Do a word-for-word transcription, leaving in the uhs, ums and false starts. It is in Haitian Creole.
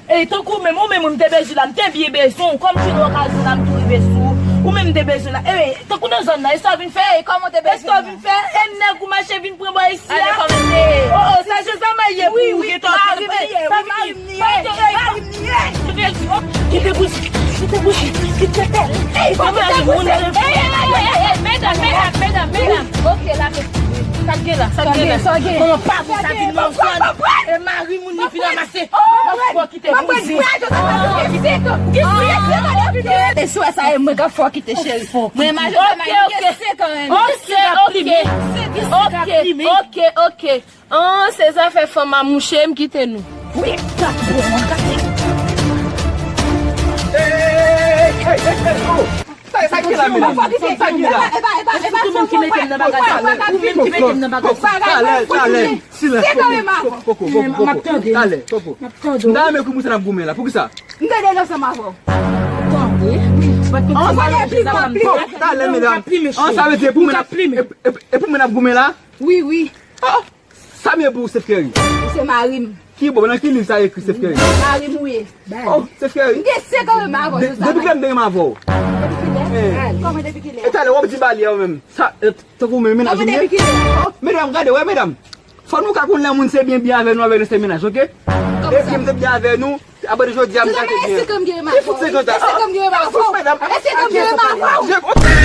Ey, tankou ou menm, ou menm, m te bezwen la, m te byen bezwen w, kòm jodi okazyon la, m tou rive sou ou, ou menm m te bezwen la. Ey, tankou nan zòn nan, e sa w vin fè? Ey, kòman w te bezwen la? E sa w vin fè? E nèg ou mache vin pran bò isi a? Ale kòmante. Oh, oh, sa se zanmay ye pou ou, gen tan. Mari m li ye, wi, mari m li ye. Mari m li ye. Kite bouch, kite bouch, kite tèt. Ey, fò kite bouch. Ey, ey, ey, ey, ey, medam, medam, medam, medam. Ok, la, sa k gen la, sa k gen la. Kòman pa pou sa vin nan zòn? E mari moun li vin ranmase. Mwen fò kite bouch. E sou sa e mwen ka fò kite cheri. Mwen imajine sa mari gen senk an. Ok, ok, ok, ok. An, se zafè fanm a mouche, m kite nou. Wi, gade, gade. Ey, ey, ey, ey, oh. Sa, sa ki la, medam? Sa ki la? Ou menm ki mete m nan bagay sa. Ou menm ki mete m nan bagay sa. Talè, talè. Silans. Poko, poko, poko, poko. Talè, poko. M ta renmen kou mouche n ap goumen la. Poukisa? M te deja ansanm avè w. Tande. An, sa vle di, talè, medam. An, sa vle di, pou mwen n ap, e, e, e pou mwen n ap goumen la? Wi, wi. Oh. Sa m ye pou ou, Steph Curry? Ou se mari m. Ki bò, nan ki liv sa ekri, Steph Curry? Mari m ou ye. Oh, Steph Curry. M gen senk an menm avè w, de-, depi kilè m te renmen avè w? Depi kilè? Kòman depi kilè? E talè w ap di bali a ou menm. Sa, e, tankou men mennaj ou m ye? Kòman depi kilè? Oh, medam, gade, wè, medam. Fò nou ka konn lè moun se byen, byen avè nou, avè nou se mennaj, oke? Depi m te byen avè nou, apre jodi a m gate byen. Ki fout senk an? Ki fout senk an? Medam, medam.